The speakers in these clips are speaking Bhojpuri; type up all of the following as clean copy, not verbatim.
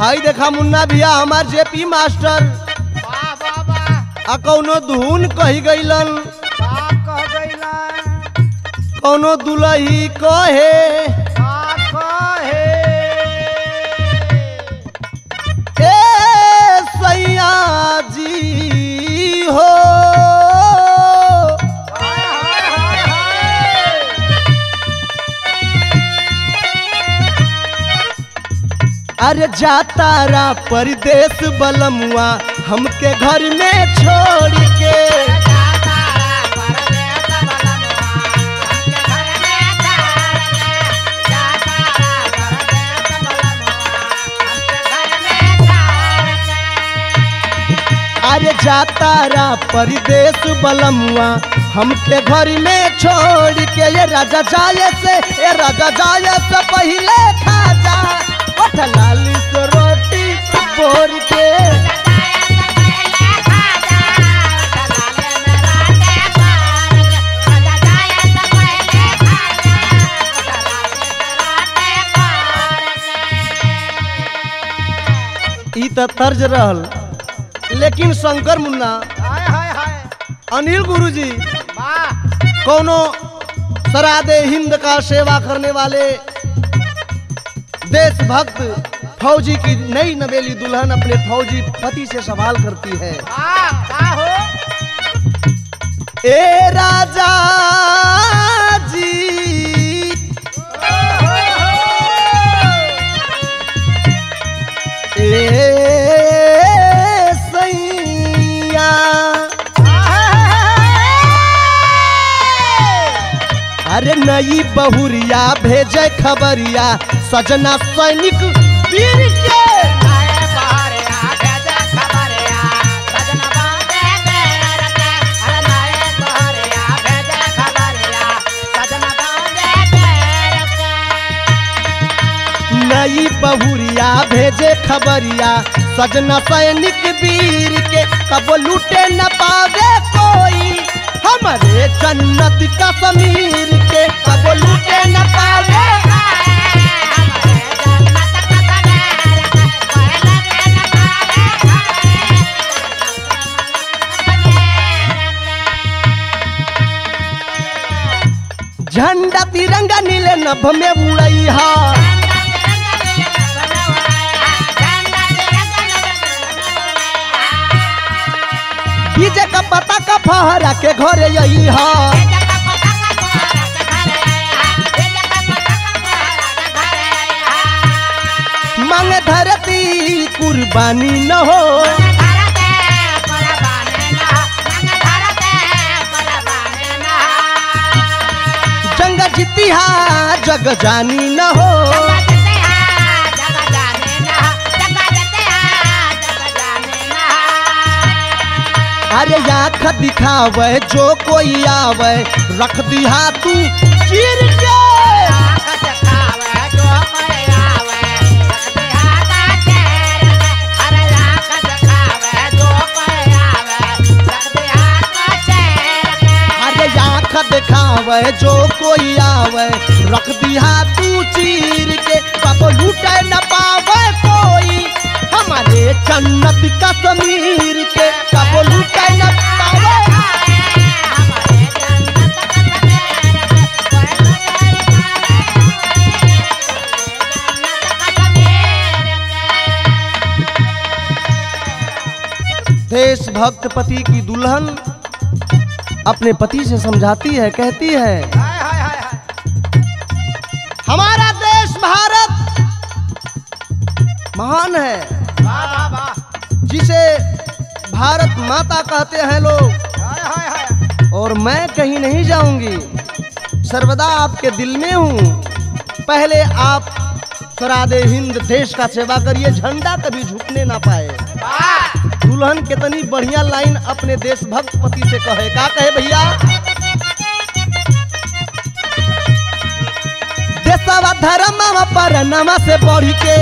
हाई देखा मुन्ना भैया हमार जेपी मास्टर वाह वाह वाह आ कौनो धुन कही गईलन, का कह गईलन, कौनो दुलही कहे, का कहे, ए सैया जी हो। हाय हाय हाय हाय। अरे जातारा परदेश बलमुआ हमके घर में छोड़ के। अरे जातारा परदेश बलमुआ हमके घर में छोड़ के। ये राजा जाए से, ये राजा जाए से पहले खा जा ओठ लाली से रोटी बोर के। ई त तर्ज रहल, लेकिन शंकर मुन्ना हाय हाय हाय अनिल गुरुजी वाह कोनो सरादे हिंद का सेवा करने वाले देशभक्त फौजी की नई नवेली दुल्हन अपने फौजी पति से सवाल करती है। वाह का हो। ए राजा जी, ए सैया, अरे नई बहुरिया भेजे खबरिया सजना सैनिक वीर के। नई बहुरिया भेजे खबरिया सजना सैनिक वीर के। कब लूटे न पावे कोई हमारे जन्नत का समीर के। कब लूटे न पावे। झंडा तिरंगा नीले नभ में उड़ई हा, डीजे का पता का फहरा के घरे यही हा। मांगे धरती कुर्बानी न हो, जंग जीतिहा जग जानी न हो। अरे आँख दिखावे जो कोई आवे रख दिहा तू चीर के। अरे आँख दिखावे जो कोई आवे रख दिहा तू चीर के। कब लूटे न पावे कोई हमारे जन्नत का समीर के। कब लूटे न पावे। देशभक्त पति की दुल्हन अपने पति से समझाती है, कहती है हाय हाय हाय हाय। हमारा देश भारत महान है, वाह वाह वाह, जिसे भारत माता कहते हैं लोग। हाय हाय हाय। और मैं कहीं नहीं जाऊंगी, सर्वदा आपके दिल में हूँ। पहले आप सरादे हिंद देश का सेवा करिए, झंडा कभी झुकने ना पाए। दुल्हन कितनी बढ़िया लाइन अपने देशभक्त पति से कहे, का कहे भैया? देशवा धर्मवा पर नमा से बढ़ के,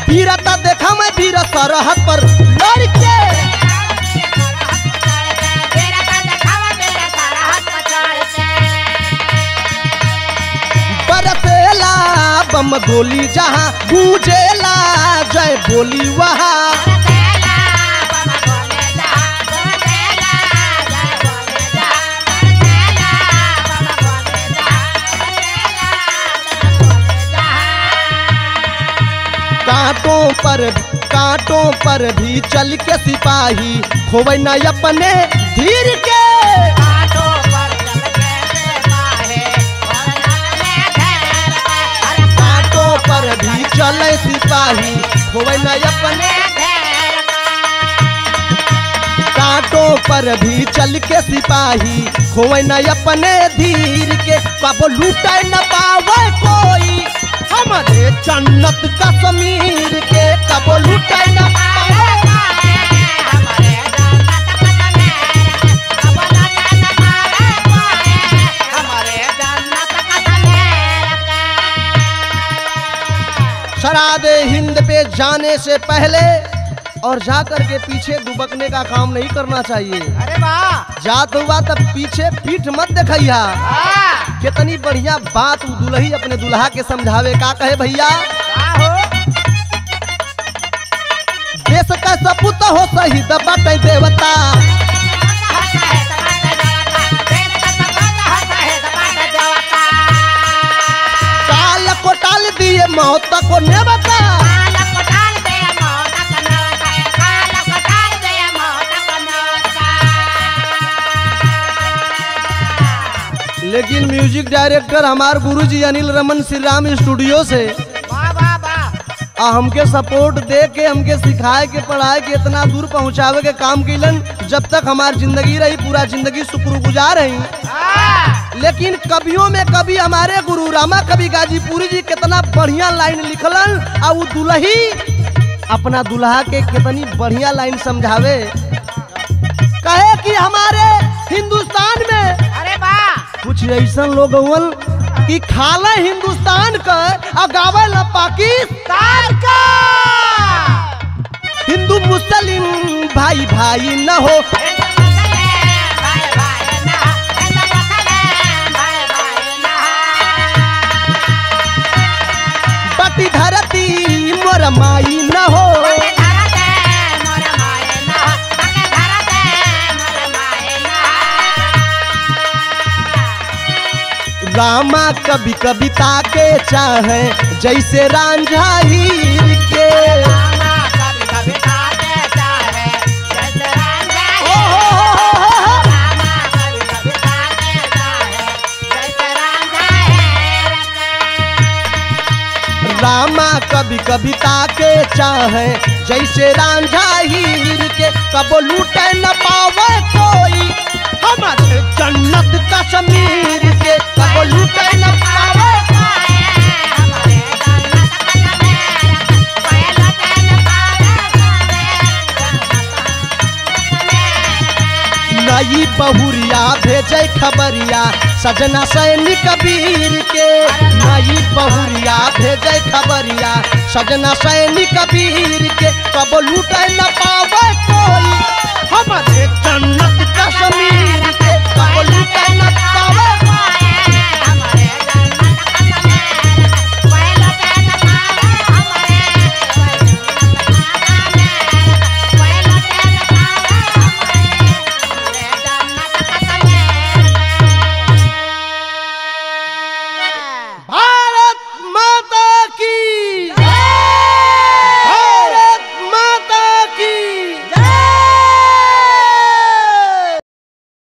वीरता देखा मैं वीर सरहद पर लड़के। गोली जहाँ गूंजेला जय बोली वहाँ। कांटों पर भी चल के सिपाही खोवे न अपने धीर के। कांटों पर चल के सिपाही कांटों पर भी चले सिपाही खोवे न अपने कांटों पर भी चल के सिपाही खोवे न अपने धीर के। कब लूटे न पावे कोई हमारे जन्नत कश्मीर के। कब लूटे न पावे हमारे जन्नत कश्मीर के। कब लूटे न पावे कोई हमारे जन्नत कश्मीर के। शराबे हिंद पे जाने से पहले और जाकर के पीछे दुबकने का काम नहीं करना चाहिए। अरे वाह, जात हुआ तब पीछे पीठ मत देखिया। कितनी बढ़िया बात दुल्ही अपने दुल्हा के समझावे। का कहे भैया, देश का सपूत हो शहीद बाटे देवता। काल को टाल दिए मौत को नेवता। लेकिन म्यूजिक डायरेक्टर हमार गुरुजी अनिल रमन श्री राम स्टूडियो से आ हमके सपोर्ट दे के हमके सिखाए के पढ़ाए के इतना दूर पहुंचावे के काम कैलन। जब तक हमार जिंदगी रही पूरा जिंदगी शुक्रगुजार रही। लेकिन कवियों में कभी हमारे गुरु रामा कवि गाजीपुरी जी कितना बढ़िया लाइन लिखलन आ वो दुल्ही अपना दुल्हा के कितनी बढ़िया लाइन समझावे। कहे कि हमारे हिंदुस्तान में कुछ ऐसा लोग कि खाला हिंदुस्तान का और गावेला पाकिस्तान का। हिंदू मुस्लिम भाई भाई न हो, बटी धरती मोर माई न हो। रामा कभी कविता के चाहे जैसे रांझा हीर के। रामा कभी कविता के चाहे जैसे रांझा हीर। रामा कभी कविता के चाहे जैसे रांझा हीर के। कब लूटे न पावे कोई हमारे जन्नत कश्मीर के। कब लूटे न पावे हमारे जन्नत कश्मीर के। लूटे न पावे नई बहुरिया भेजे खबरिया सजना सैनिक वीर के। नई बहुरिया भेजे खबरिया सजना सैनिक वीर के। कब लूटे न पावे